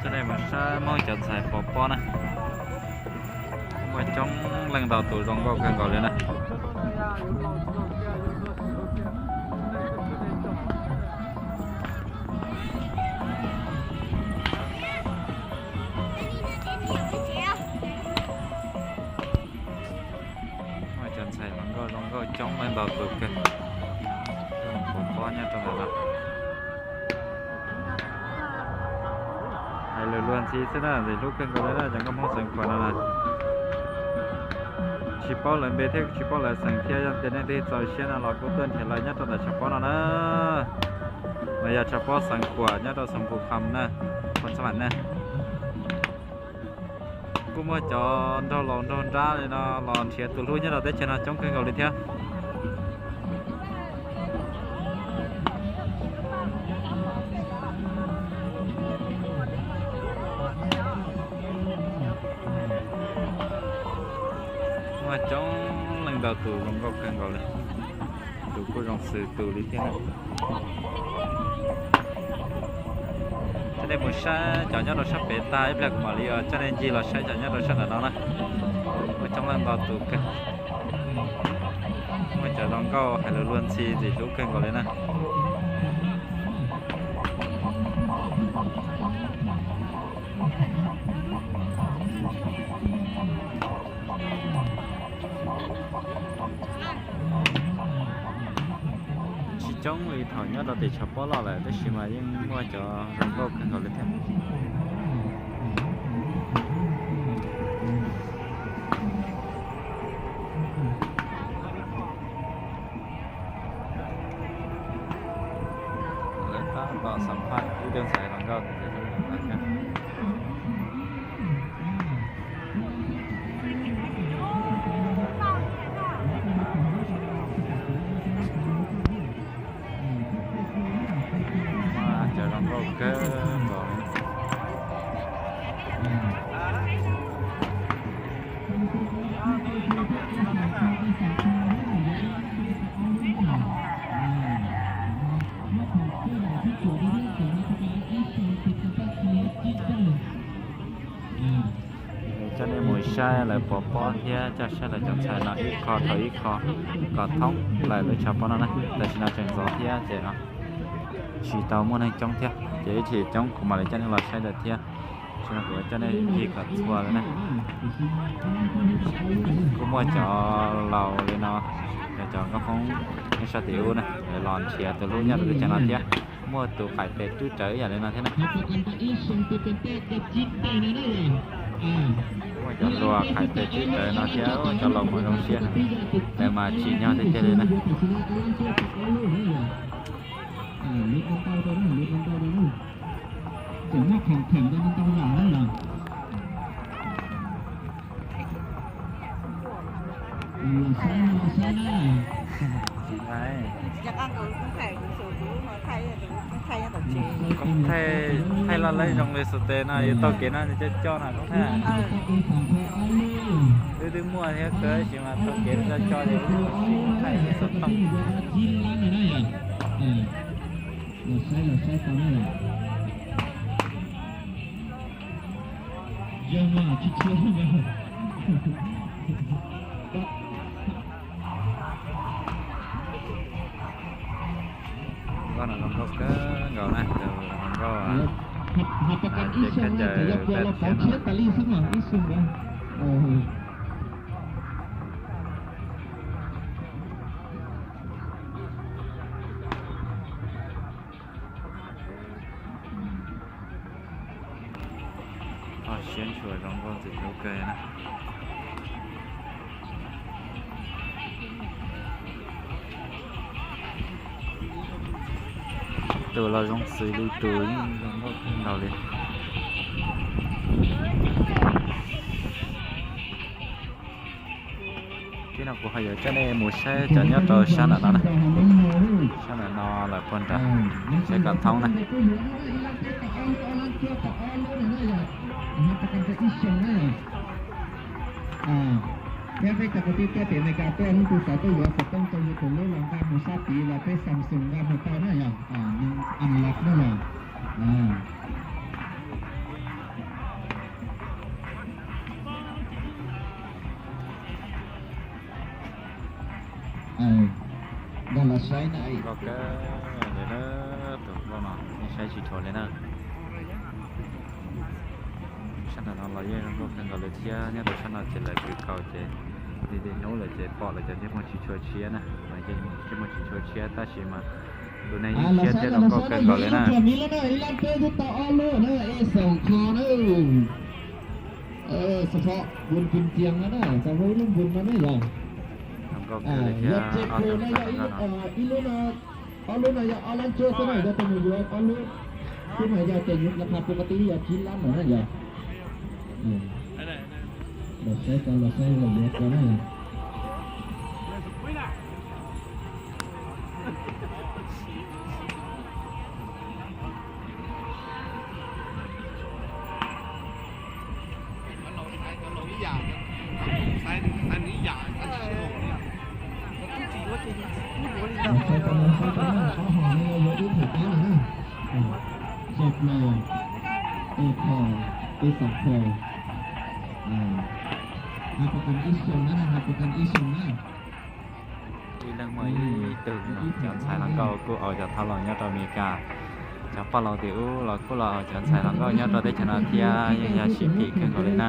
Cov nej mus saib Hmoob cov ntxhais pov pob na, muaj coob leej ntau tus zoo nkauj kawg nkaus li na. Muaj cov ntxhais hluas nkauj zoo nkauj coob leej ntau tus kawg, pov pob nyob rau ntawm no. Hais lus luag ntxhi xwb na, ntxim hlub kawg nkaus li na cov nkauj Hmoob Xeev Khuam no na. Tsis paub lawv npe thiab tsis paub lawv xeem thiab, yog tias nej twg txaus siab no los kuj tuaj nrhiav lawv nyob rau ntawm tshav pob no na. Mas yog tshav pob Xeev Khuam nyob rau Xeev Khuam na, Khuam Xas Vam na. Kuj muaj cov nraug laus nraug nrab li no los nrhiav tus hlub nyob rau teb chaws no coob kawg nkaus li thiab. Muaj coob leej ntau tus zoo nkauj kawg nkaus li, tus kuj zoo xws tus li thiab na. Coj nej mus saib cov nyob rau sab pem tag ib pliag kuv mam li coj nej ncig los saib cov nyob rau sab ntawm no na. Muaj coob leej ntau tus kawg, muaj cov zoo nkauj hais lus luag ntxhi ntxim hlub kawg nkaus li na. Tsis coob li thaum nyob rau tim tshav pob loj lawm tab sis mas yeej muaj cov zoo nkauj kawg nkaus li thiab. Lawv tab tom xam phaj ib tug ntxhais hluas nkauj ntawm no. Cov zoo nkauj kawg nkaus. Coj nej mus saib lawv pov pob thiab coj saib lawv cov ntxhais no ib qho dhau ib qho kom thoob plaws lub tshav pob no na. Tam sim no tseem ntxov thiab ces tsis tau muaj neeg coob thiab, ces ib chim coob kuv mam li coj nej los saib lawm thiab. Tam sim no kuv coj nej ncig kom txhua lawm na. Kuj muaj cov laus li no, yog cov nkauj Hmoob nyob sab tim ub na, lawv los nrhiav tus hlub nyob rau teb chaws no thiab. Muaj tus qaim tes twb rawv ib yam li no thiab na. Muaj cov hluas qaim tes twb rawv no thiab, cov laus muaj zoo siab na, lawv mas tsim nyog tiag tiag li na. Koob thaij, thaij laj laj zoo li xus tes no yus taug kev no nws coj coj na koob thaij. Twb twb muaj thiab tab sis mas taug kev coj coj ces wb thaij xov tooj. Nkauj no zoo nkauj kawg nkaus na, zoo nkauj ces khav caws tag thiab no. Kho siab ntshua zoo nkauj ntxim hlub kawg na. Tus los zoo xws li tus yeej zoo nkauj kawg nkaus li. Tib no kuv ho yuav coj nej mus saib cov nyob rau sab ntawm no na. Sab ntawm no lawm puag nrad, saib kom thoob na. Thiab peb cov kwv tij tuaj tim Amelikas tuaj, leej twg xav tuaj yuav xov tooj rau yus tus hlub los nqa mus sab tid los peb Samsung nqa mus tau na yog, unlock na yog. Nkauj kawg li na, tus nkauj no yeej saib tsis dhau li na. Sab nram no los yeej zoo nkauj kawg nkaus li thiab, nyob rau sab no ces lawv kwv kaus ces li tej hnub lawm ces pom lawv cov ntsej muag tsis tshua tshiab na, mas ntsej muag tsis tshua tshiab tab sis mas tus neeg yeej tshiab thiab zoo nkauj kawg nkaus li na. Zoo nkauj kawg li thiab ob tug ntxhais hluas nkauj no. Ob lub no yog ob lab cuaj xwb na, yog tus mus yuav ob lub, tus no yog tes nyuv las phas pus qab tib yog tsib lab no na yog. Los saib ko, los saib los yuav ko na. Los saib ko, los saib ko na, ob hom no yuav ib thawm pab lawm na. Xya plaws, peb phom, peb xya plaws. Hais puas kam ib xyoos na, hais puas kam ib xyoos na. Ib leeg muaj ib tug no, cov ntxhais hluas nkauj kuj aus cov thauj los nyob rau Amelikas. Cov poj laus tim ub los kuj los aus cov ntxhais hluas nkauj nyob rau teb chaws no thiab, yeej yog sib phim kawg nkaus li na.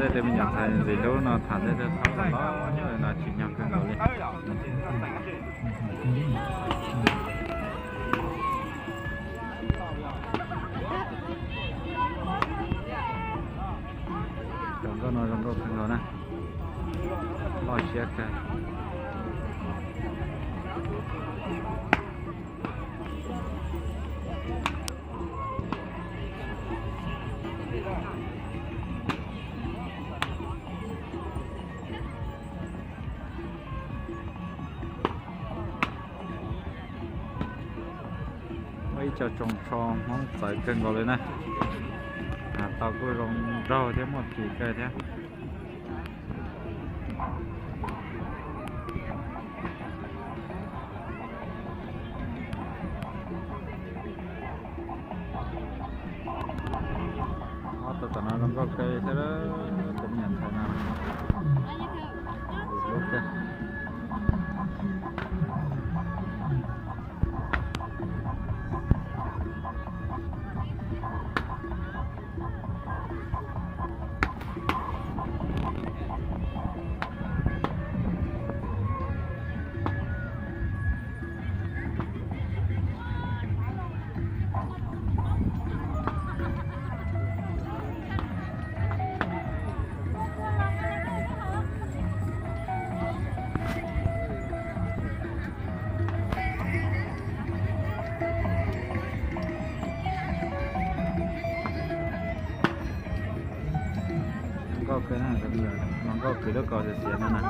Tej tus me nyuam ntxhais ntxim hlub no tham tej thaub los no tsim nyog kawg nkaus li. Tus nkauj no zoo nkauj kawg nkaus na, loj siab kawg. Muaj ib co tsoos tsho Hmoob txawv kawg nkaus li na. Tau kuj zoo nraug thiab muaj ris kawg thiab. Ob tug tom no zoo nkauj kawg thiab, tus me nyuam ntxhais no. Nkauj kawg na, hluas nkauj kwv lub kaus xiav xiav no na.